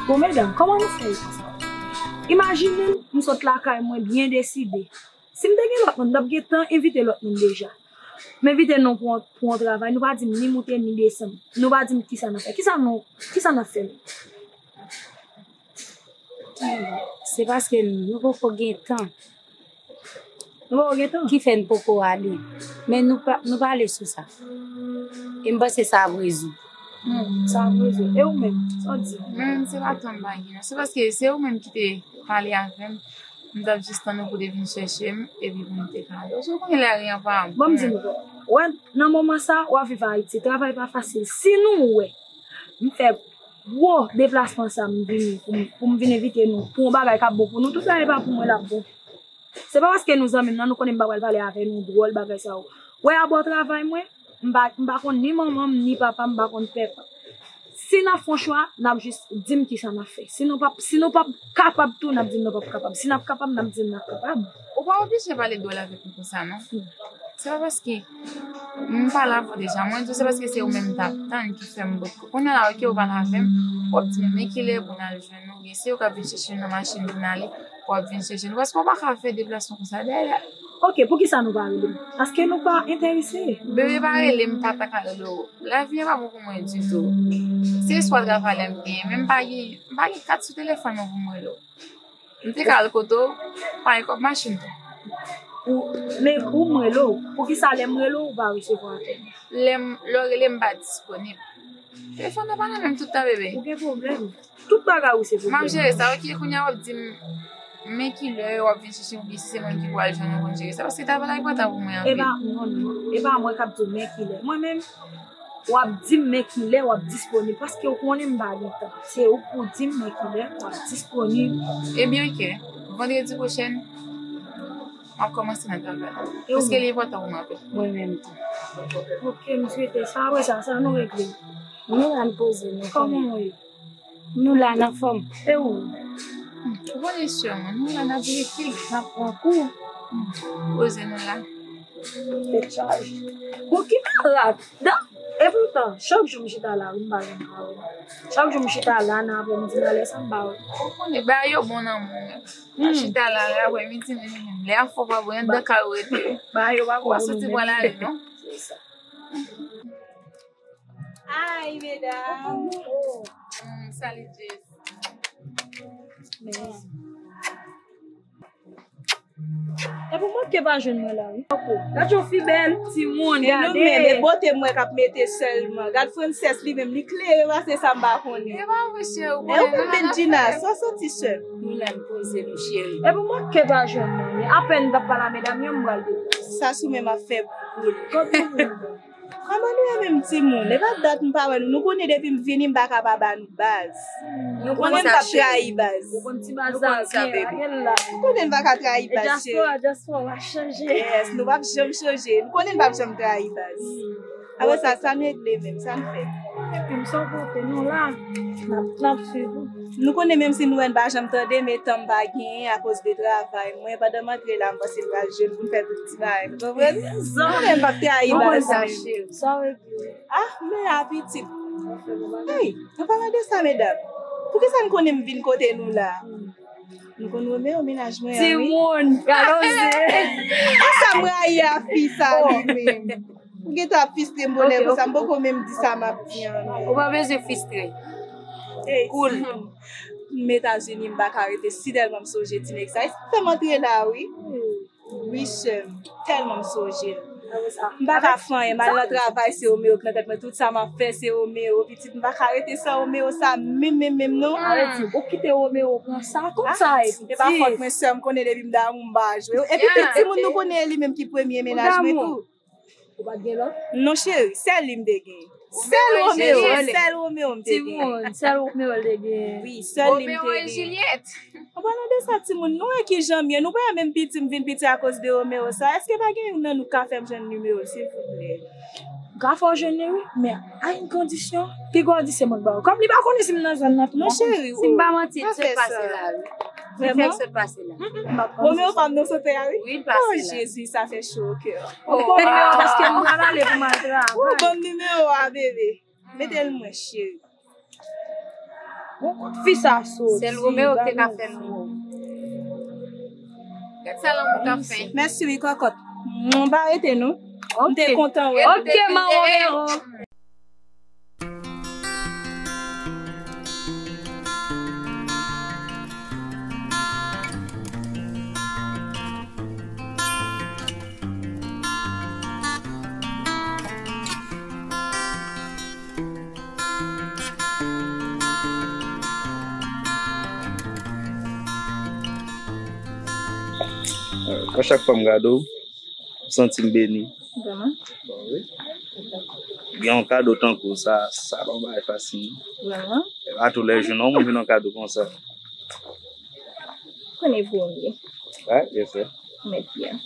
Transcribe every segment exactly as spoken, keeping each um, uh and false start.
Bon, medam, kòman nou fè? Imajine m, m sot lakay mwen byen deside. Si m te gen lòt moun, m t ap gentan envite lòt moun deja. M envite nou pou yon, pou yon travay, nou pa di m ni moute ni desann. Nou pa di m kisa n ap fè. Kisa nou, kisa n ap fè menm? Se paske nou poko gen tan. Nou poko gen tan? Ki fè n poko ale. Men nou pa, nou pale sou sa. E m panse sa ap rezoud. Hmm, sa ap rezoud. E ou menm? Sa w di? Mwen menm, se pa tan m pa gen non. Se paske se ou menm ki te pale avè m. M t ap jis tann ou pou te vin chèche m, epi pou m te ka ale. Ou konnen lari an pa bon. Ban m di nou, wè, nan moman sa, w ap viv Ayiti. Travay pa fasil. Si nou wè, m fè gwo deplasman sa, m vini pou m, pou m vin envite nou pou yon bagay k ap bon pou nou, tout bagay pa pou mwen l ap bon. Se pa paske nou zanmi m nan, nou konnen m pa pral pale avè nou dwòl bagay sa yo. Wè abò travay mwen, m pa, m pa konn ni manman m, ni papa m, m pa konn pèp. Si n ap fè yon chwa, n ap jis di m kisa n ap fè. Si nou p ap, si nou p ap kapab tou, n ap di n nou p ap kapab. Si n ap kapab, n ap di n n ap kapab. Ou pa oblije pale dwòl avèk mwen konsa non. Se pa paske m pale avè w deja. Mwen di w se paske se ou menm m t ap tann ki fè m bòkò. Kounye a la, oke, ou pale avè m, w ap di m men kilè pou n al jwenn ou, oubyen se ou k ap vin chèche nou nan machin pou n ale, w ap vin chèche nou. Paske w pa ka fè deplasman konsa. Dayè, Ok, poukisa nou pa rele m? Paske nou pa enterese. Bebe pa rele m, m pa ta ka rele w. Lavi a pa bon pou mwen ditou. Se espwa travay la m genyen, men m pa gen, m pa gen kat sou telefòn mwen pou m rele w. M te ka al kote w, pa gen kòb machin tou. Ou, men ou m rele w, poukisa lè m rele w, ou pa resevwa apèl? Lè m, lè w rele m pa disponib. Telefòn nan pa nan men m tout tan, bebe. Ou gen pwoblèm. Tout bagay ou se pwoblèm. M ap jere sa, oke, kounye a w ap di m men kilè w ap vin chèche m oubyen si se mwen menm ki pou al jwenn ou pou n jere sa, paske travay la li pran tan pou mwen anpil. E pa, non, non, e pa mwen k ap di w men kilè. Mwen menm, w ap di m men kilè w ap disponib, paske w konnen m pa gen tan. Se ou k pou di m men kilè w ap disponib. Ebyen, oke. Vandredi pwochèn, m ap kòmanse nan travay la. Paske li enpòtan pou mwen anpil. Mwen menm tou. Ok, m swete sa. Apre sa, sa nou regle. Nou la n poze nou. Kòman w ye? Nou la n anfòm. E ou? Ou konnen sè mwen, nou la n ap rete, n ap pran kou. Poze nou la. Tèt chaje. Bon, ki malad? Dan, e poutan, chak jou m chita la, wi, m pa janm ka wè. Chak jou m chita la, nan aprèmidi, nan lè sa m pa wè. Ou konnen, bagay yo bon nan mwen. M ap chita la, lè aprèmidi, men lè a fò pa bon, anndan kay ou rete. Bagay yo pa bon pou nou menm. Ou pa soti pran lari, non? Se sa. Hi, medam. Mm, salut, Jess. Epi mwen ke pa jwenn mwen la wi. Gad yon fi bèl, timoun, gade. E nou menm, e bote mwen k ap mete sèlman. Gad Frances li menm, li klere pase sa m pa konnen. E pa vre cheri, ou konnen nou la n ap fè. Sa soti sè. Nou la n poze nou cheri. Epi mwen ke pa jwenn mwen. Apèn m t ap pale a medam yo, m pral deplase. Sa sou menm ap fè boul. Kòman nou ye menm timoun? E pa dat m pa wè nou. Nou konnen depi m vini m pa ka pa ba nou baz. Nou konnen m p ap trayi baz. Ou konn ti baz la byen, lage l la. Nou konnen n pa ka trayi baz cheri. Dyaspora, dyaspora w ap chanje. Yes, nou p ap janm chanje. Nou konnen n p ap janm trayi baz. Apre sa, sa n regle menm, sa n fè? Epi m sa w pote, nou la. N ap, n ap swiv ou. Nou konnen menm si nou wè n pa janm tande, men tan m pa genyen akoz de travay mwen. Pandan m antre la, m panse n pral jwenn pou n fè tout ti bagay. Nou konprann? Mwen menm m p ap trayi baz. Sa w regle? Ah, men a pitit. Hey, an palan de sa, medam, poukisa n konnen m vin kote nou la? Nou konn Romeo, mennaj mwen an, wi. Timoun, galoze. Sa m rayi a fi sa li menm. Ou gentan ap fistre m bonè konsa, m poko menm di sa m ap di an. Ou pa bezwen fistre. Ey, cool. M Etazini, m pa ka rete si tèlman m sonje ti nèg sa. E sa k fè m antre la, wi. Wi, sè m. Tèlman m sonje l. M pa ka fè anyen, m al nan travay, se Romeo k nan tèt mwen. Tout sa m ap fè, se Romeo. Pitit, m pa ka rete san Romeo sa, menm, menm, menm, non. Arete, ou kite Romeo pran sa, konsa, e pitit. E pa fòt mwen, sè m, konnen depi m damou, m pa jwe. Epi tout timoun nou konnen e li menm ki premye mennaj mwen tou. Ou pa t gen lòt? Non cheri, sèl li m te gen. Sèl Romeo, sèl Romeo m te gen. Timoun, sèl Romeo l te gen. Wi, sèl li m te gen. Romeo e Juliet. An palan de sa, timoun, nou wè kijan m ye. Nou pa menm piti m vin piti akoz de Romeo sa. Èske pa gen youn nan nou k ka fè m jwenn nimewo l, silvouplè? M ka fè w jwenn li, wi, men a yon kondisyon. Piga w di se mwen k ba w. Kòm li pa konnen si m nan zòn nan tou. Non, cheri, si m pa manti, l sot pase la, wi. Li fèk sot pase la. Romeo pa m nan sote a, wi. Wi, l pase la. Oh, Jezi, sa fè cho o kè. Ou ban m nimewo a paske m pral ale pou m al travay. Ou ban m nimewo a, bebe. Mete l mwen, cheri. Fi sa soti. Sèl Romeo ki te ka fè l. Gad sa lanmou ka fè. Mèsi wi, kòkòt. M pa rete non. M te kontan wè. Ok, man Romeo. A chak fwa m gade w, m santi m beni. Vrèman? Bon, wi. Gen yon kado tankou sa, sa pa yon bagay fasil. Vrèman? E pa toulèjou non, moun vin yon kado konsa. Konnen premye. Wi, byen sè. Ou mèt fye a.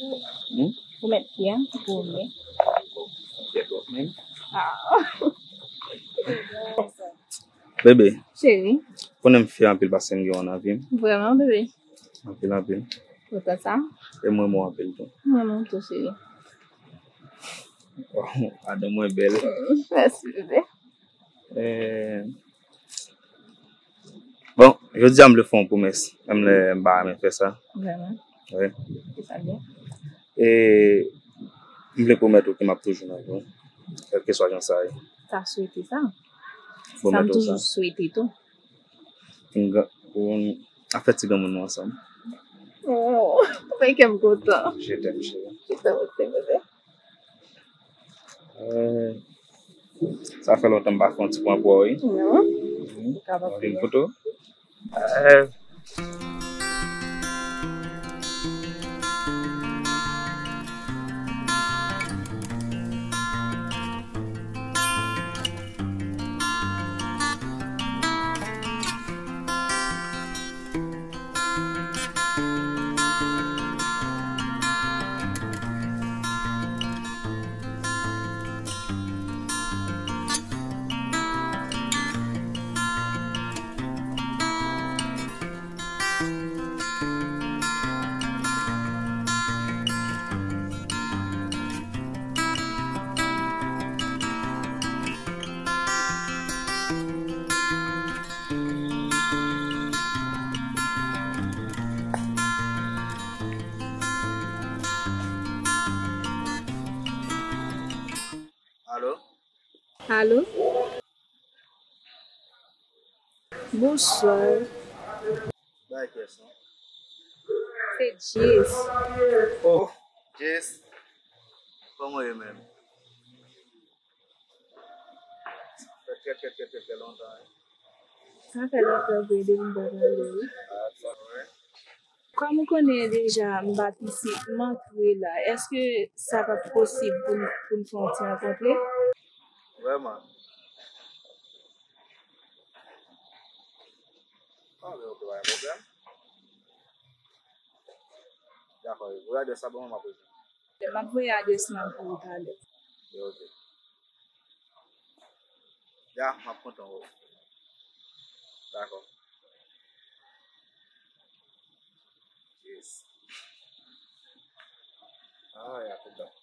Hmm? Ou mèt fye a, premye. Fye twòp menm. Ah. Bebe. Cheri. Konnen m fye anpil paske m gen w nan vi m. Vrèman, bebe. Anpil, anpil. Kontan sa. E mwen, mwen anpil tou. Mwen, mwen tou, cheri. Waw, madanm mwen bèl. Mèsi, bebe. Eh, bon, jodi a m vle fè yon pwomès. Menm lè m pa renmen fè sa. Vrèman? Wi. Ki sa l ye? E m vle pwomèt ou ke m ap toujou nan vi w, kèlkeswa jan sa ye. Sa swete sa. Sa m toujou swete tou. Pou n gra-, pou n ap fè ti granmoun nou ansanm. Oh, fè kè m kontan. Je t'aime, chérie. Je t'aime aussi, bébé. Eh, sa fè lontan m pa fè yon ti pran pou ou, wi. Non. Mhm. Ou kapab. Yon foto? Eh. Alo? Alo? Bonswa. Bay kiyès non? Se Jess. Oh, Jess. Kòman w ye menm? Sa fè trè, trè, trè, trè, trè lontan, wi. Sa fè lontan vre depi m pa pale, wi. Ah, sa vre. Kòm ou konnen deja, m pa pitit, m antre la. Èske sa p ap posib pou n, pou n fè yon ti rankontre? Vrèman? Ah, men ok, pa gen pwoblèm. Dakò, voye adrès la ban mwen, m ap rezoud. M ap voye adrès lan pou ou talè. Ok. Ya, m ap kontan wè w. Dakò. Yes. Ah, ya, kontan.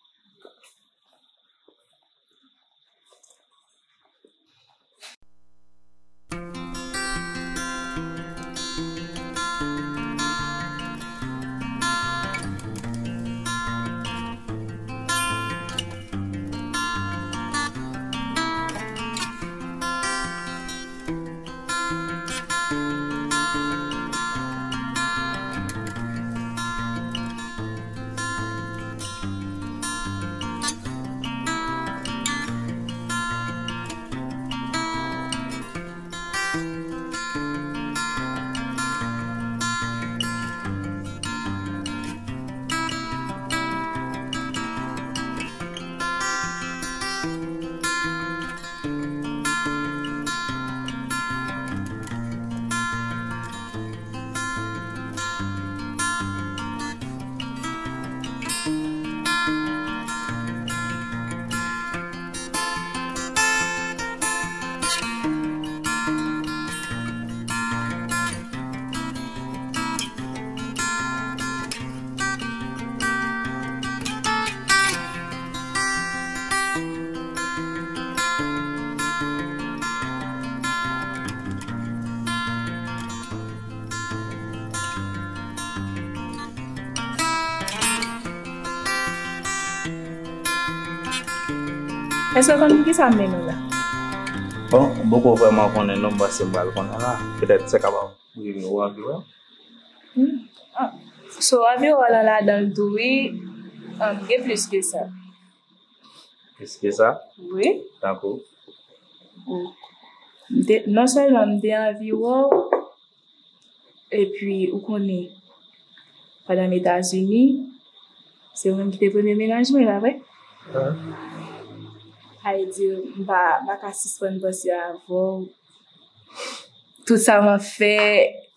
Èske w konn poukisa m mennen w la? Bon, m poko vrèman konnen non, m panse m pral konnen la. Petèt se kapab rive ou anviwon. Hmm. Ah. So, anviwon an ladan l tou wi, um, gen plis ke sa. Plis ke sa? Wi. Tankou? Ou, m te, non sèlman m te anvi wè w, epi ou konnen, pandan m Etazini, se ou menm ki te premye mennaj mwen, pa vre? An. Sa vle di, m pa, m pa ka sispann panse avè w. Tout sa m ap fè,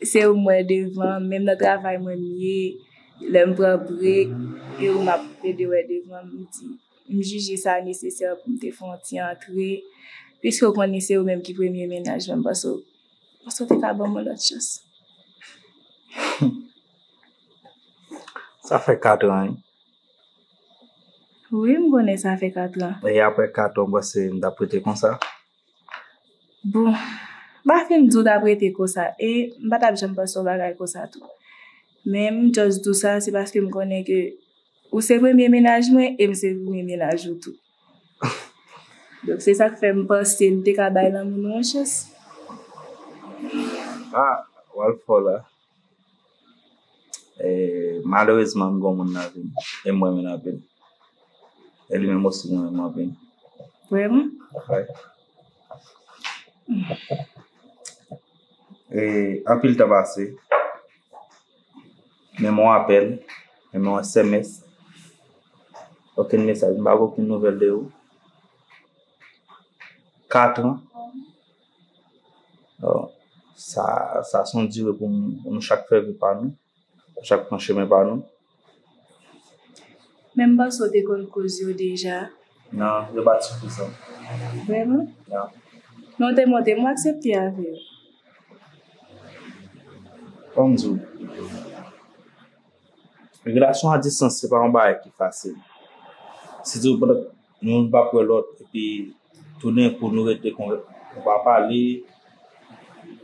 se ou m wè devan, menm nan travay mwen m ye, lè m pran brek, e ou m ap plede wè devan m, m di, m jije sa nesesè pou m te fè yon ti antre, piske w konnen se ou menm ki premye mennaj mwen, m panse w, panse w te ka ban m yon lòt chans. Sa fè katran, wi. Wi, m konnen sa fè katran. E apre katran, w panse m t ap rete konsa? Bon, m pa fin di w t ap rete konsa, e m pa t ap janm panse yon bagay konsa tou. Men m just di w sa, se paske m konnen ke ou se premye mennaj mwen e m se premye mennaj ou tou. Donk, se sa k fè m panse n te ka bay lanmou nou yon chans. Ah, w al fò la. E, malerezman, m gen yon moun nan vi m, e m renmen l anpil. E li menm osi, mwen renmen anpil. Vrèman? Wi. E, anpil tan pase. Menm yon apèl, menm yon S M S. Okenn mesaj, m pa gen okenn nouvèl de ou. Katran. Bon, sa, sa se yon dire pou n, pou nou chak fè vi pa nou, chak pran chemen pa nou. Men m panse w te konn koz yo deja. Non, yo pa t sifizan. Vrèman? Non. Men w te montre m, m aksepte avè w. Ban m di w. Relasyon a distans, se pa yon bagay ki fasil. Sitou pandan nou youn pa p wè lòt, epi toudenkou nou rete konn nou pa pale.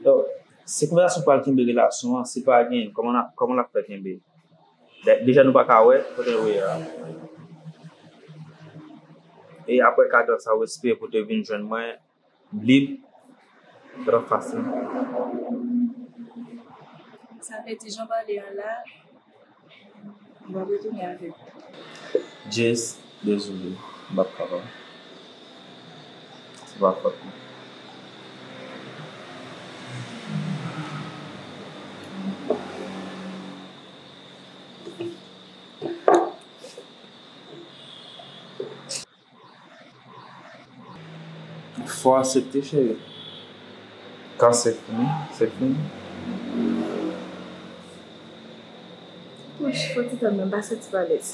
Donk, si konvèsasyon pral kenbe relasyon an, si pa gen, kòman n ap, kòman l ap fè kenbe? De-, deja nou pa ka wè kote nou ye a. E apre katran sa, w espere pou te vin jwenn mwen, lib, trè fasil. Sa vle di jan w pale a la, m p ap retounen avè w. Jess, dezole, m p ap kapab. Se pa fòt mwen. Fò aksepte, cheri. Kan se fini, se fini. Wouch, fò ti tann mwen, m pa santi m alèz.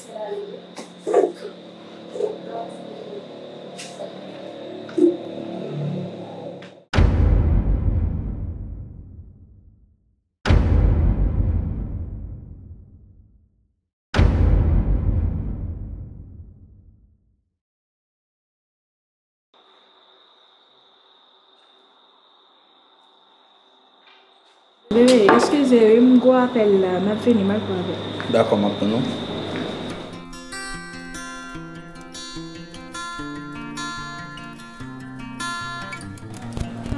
Bebe, eskize wi, m gwo apèl la, m ap vini, m al pran apèl. Dakò, m ap tann ou.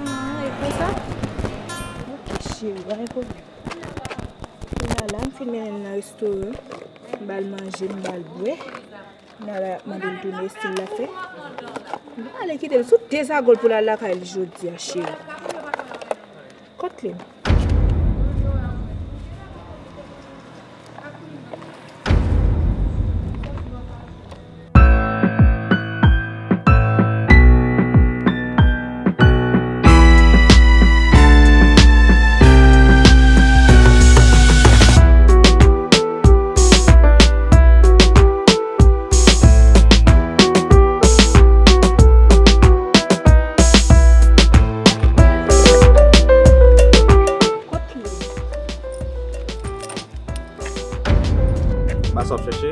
Ah, e konsa? Ok, cheri, pa gen pwoblèm. Kounye a la, m fin mennen l nan restoran. M ba l manje, m ba l bwè. Kounye a la, y ap mande l tounen, estil l ap fè. M pa ale kite l sou dezagòl pou l al lakay li jodi a, cheri. Kote li? Kot li? Ba sa w ap chèche?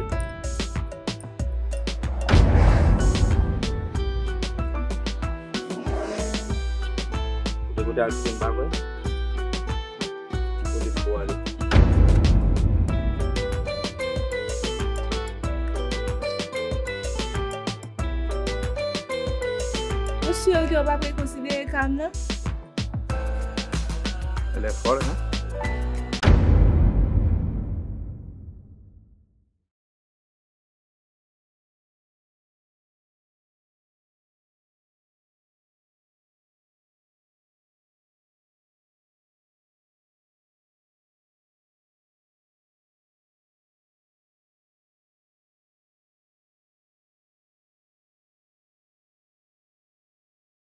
Ou te kote al kite m pa kwè? Ki kote pou ale? Sou yo ke w p ap rekonsidere ka m nan? Elle est folle, hein?